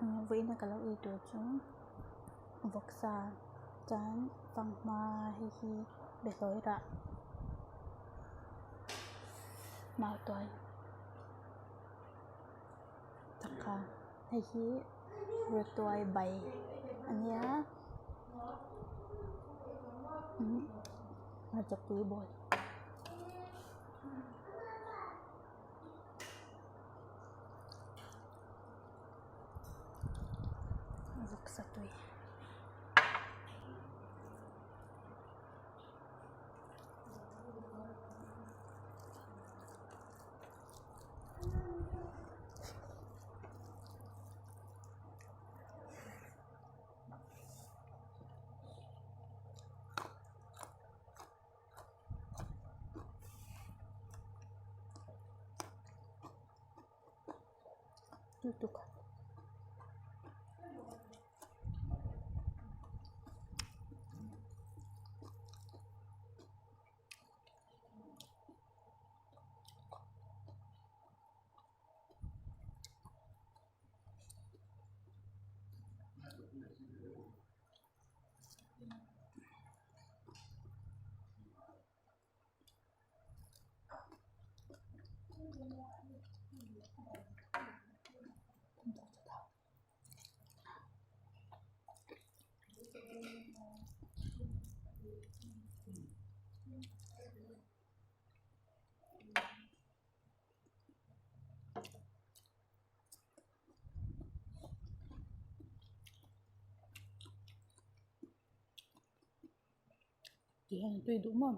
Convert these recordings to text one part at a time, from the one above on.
Vawiin a ka lo ei tur chu vawksa chuan fanghma hei hi behlawi rah mautuai changkha hei hi rawtuai bai a nia hmarchapui bawl. Vawksa tui. Lutuk. Tih hian a tui duh maw.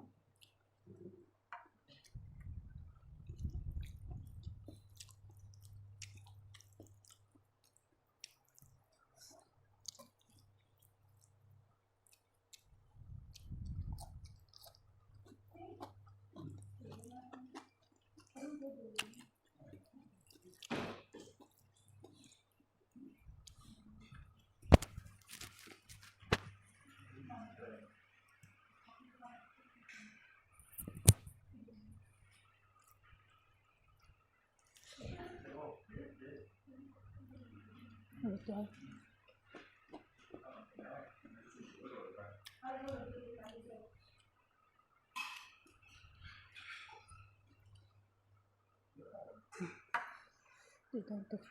Tui dawn tuk.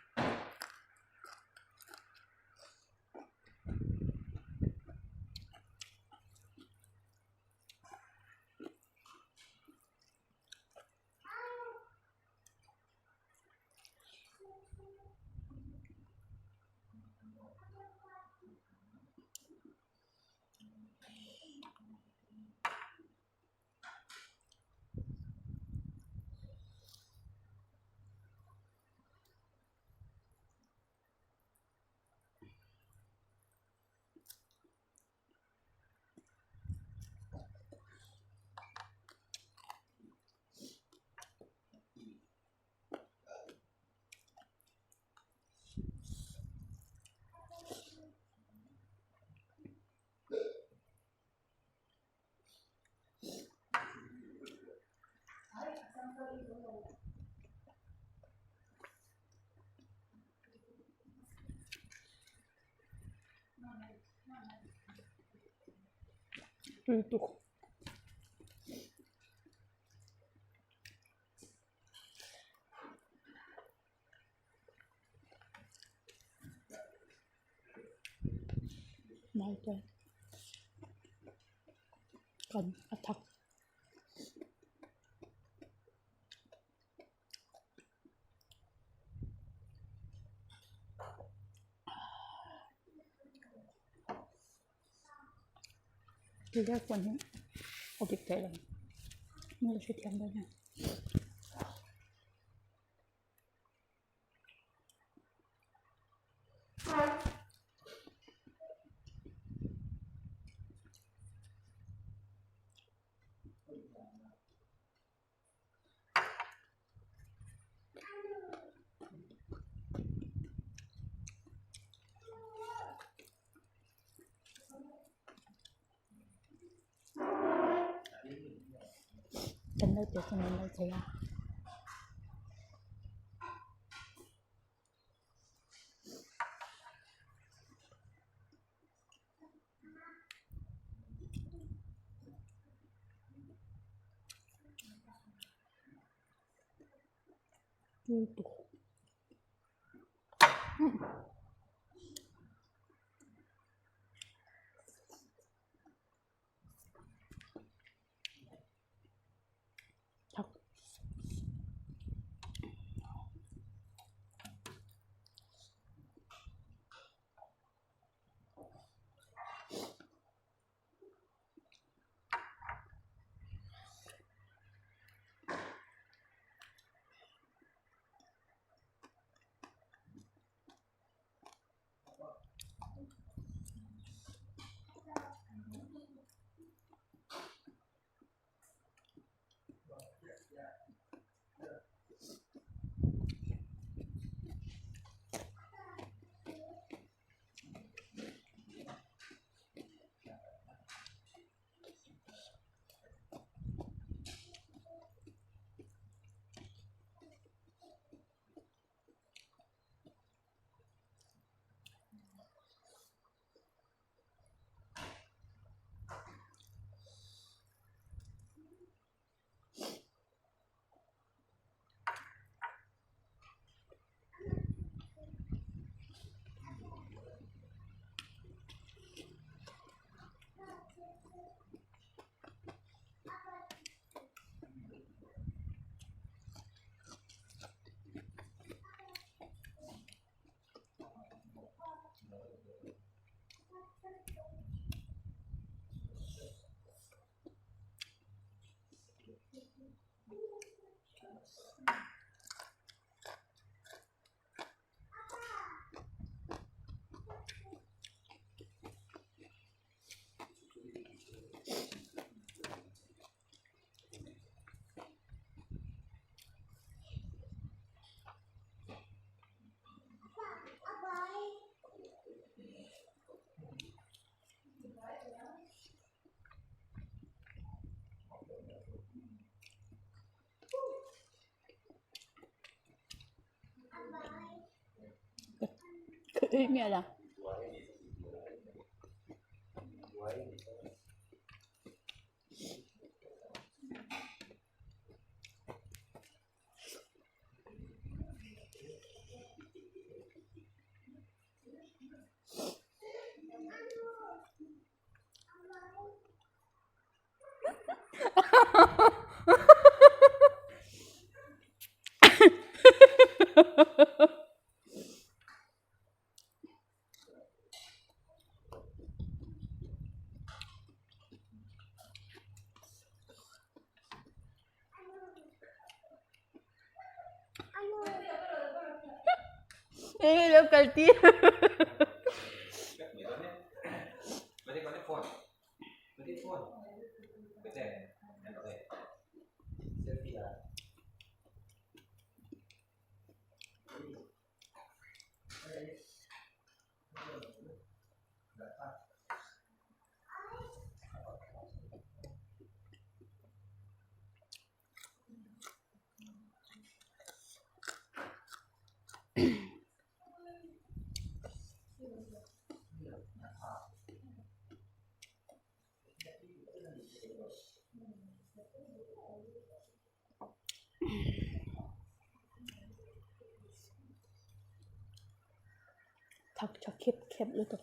Tui tuk. Mautuai kan a thak. Tilai pawh hi a dik theih lo min lo hrethiam dawn nia. Kan naute chuan an lo chei a. Lutuk. Thak. Ka ei miah lo. Eng lo kal tir. Thak tha khep khep lutuk.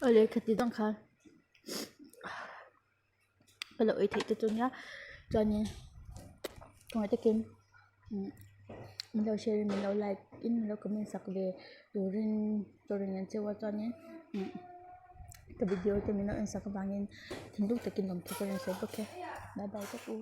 Awle khati zawng khan ka lo ei theih te chu nia chuanin khawngaih takin umm min lo share in min lo like in min lo comment sak ve turin ka rawn ngen cheu a chuanin umm ka video te min lo en sak avangin thinlung takin lawmthu ka rawn sawi bawk e bye bye vek u.